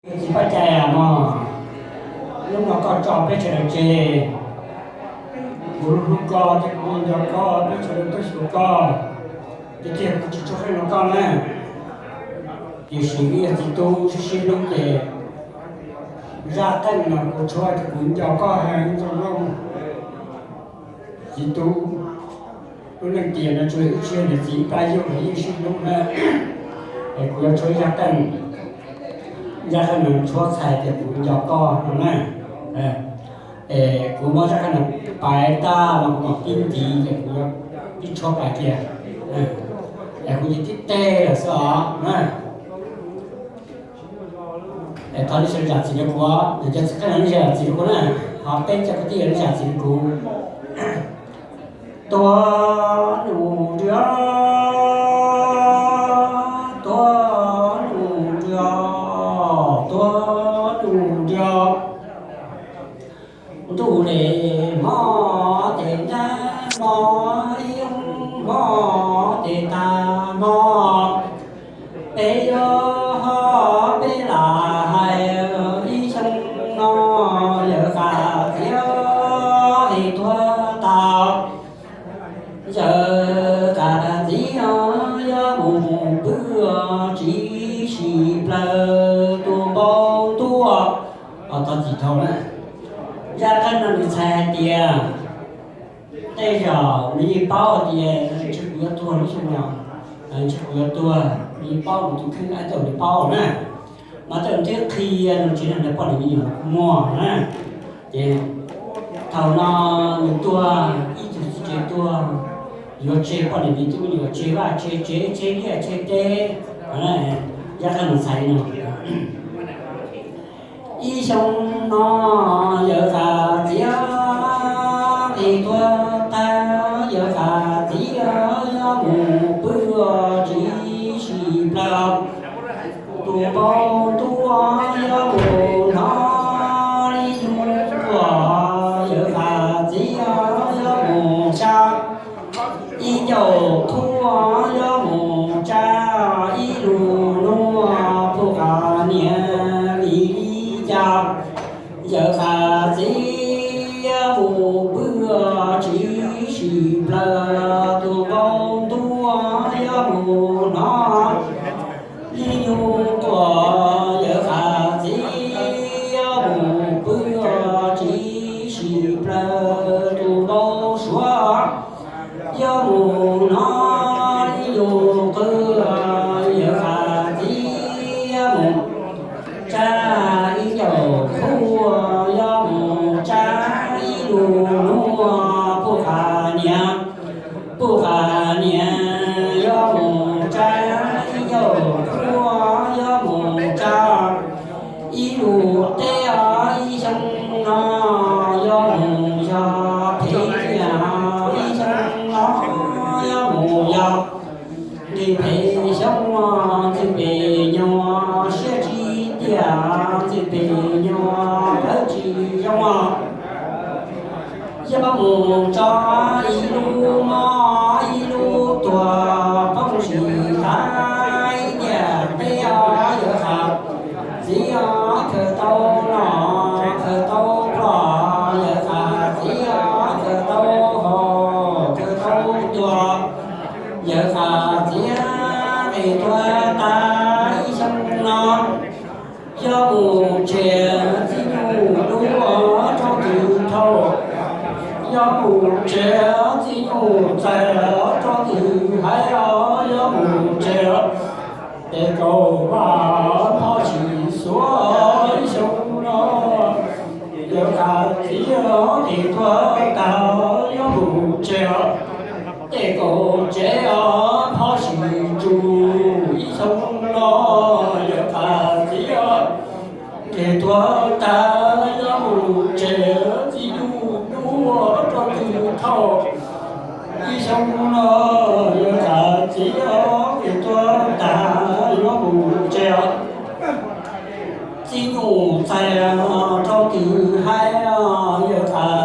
Txiv Paj Cai mog, hnub no koj tso peb sawv daws tseg, kuv hlub koj thiab kuv nco koj, peb sawv daws tuaj xyuas koj, ces tiag kuv tsis tshua qeej rau koj na. Tiam sis yog txiv tub sib sib hlub ces zaj qeej no kuv tshuav tias kuv nco koj heev zoo nkauj. Txiv tub, lub neej tiam no tsuas ib txhia niam txiv ib pab yug los yeej sib hlub na. Es kuv yuav tshuav zaj qeej, zaj qeej no tshuav txhais tias kuv nco koj no na. Es kuv muab zaj qeej no pais tag los kuv mam pib ntxiv ces kuv yuav pib tshuav pais kiag. Es kuv ces tib teg lawm xwb os na. Es thov nej sawv daws zam txim rau kuv, cov txiv qeej no nej zam txim rau kuv na, ho peb cov kwv tij nej zam txim rau kuv. Tuag nus nrhiav, tuag nus nrhiav, tuag nus nrhiav. Ntuj les hmo ces ncaj hmo, ib hmo ces tag hmo. Peb yuav ho peb lam hais ib xyoo no, yawm qas txiv es tuag tau. Yawm qas txiv yuav mus pw tsis sim plaws tus npau ntuj. Os, thov txim dhau na. Zaj qeej no nws txhais hais tias tej zaum nws yeej paub tias ntshe kuv yuav tuag lub xyoo no, ntshe kuv yuav tuag, nws yeej paub, nws tus kheej ib txwm nws paub na. Mas tej zaum thiaj qhia nws tsev neeg ntawd poj niam me nyuam los kuj muaj na. Ces thaum no nws tuag, ib tug txiv tsev tuag, yuav tseg poj niam me tub me nyuam, tseg vaj tseg tsev, tseg liaj tseg teb. Zaj qeej no txhais li no. Ib xyoo no yawm qas txiv es tuag tag, yawm qas txiv yuav mus pw tsis sim plaws, tus npau ntuj yuav mus hnov li nyuj quaj, yawm qas txiv yuav mus tsa ib ncauj qhuav, yuav mus tsa ib lub nuj puj qas niam li li cas. Yawm qas txiv yuav mus pw tsis sim plaws, tus npau ntuj yuav mus hnov li nyuj quaj, yawm qas txiv yuav mus pw tsis sim plaws, tus npau suav yuav mus hnov li nyuj qw, yawm qas txiv yuav mus tsa ib ncauj qhuav, yuav mus tsa ib lub nuj puj qas niam, puj qas niam yuav mus tsa ib ncauj qhuav, yuav mus tsa ib lub teb os, ib xyoo no yuav mus yog phem tiag, ib xyoo no yuav mus yog li phem xyoo, ntxim phem nyuag siab tsis tiag, ntxim phem nyuag plawv tsis zoo os. Yuav mus tso ib lub mob ib lub tuag, poob sim tag ib tiam teb os, yawm qas txiv os, khaws tau los khaws tau ploj, yawm qas txiv os, khaws tau haus khaws tau tuag, yawm qas txiv es tuag tag ib xyoo no. Yuav mus tseg txiv nyuj dub rau twg dhau, yuav mus tseg txiv nyuj txaij rau twg haiv os, yuav mus tseg tes kaum vaj phom sib xuav ib xyoo no. Yawm qas txiv es tuag tag yuav mus tseg tes kaum tsev os, phom sib tsuj ib xyoo no. Yawm qas txiv es tuag tag yuav mus tseg txiv nyuj dub rau twg dhau, ib xyoo no. Yawm qas txiv es tuag tag yuav mus tseg txiv nyuj txaij rau twg haiv os, yawm qas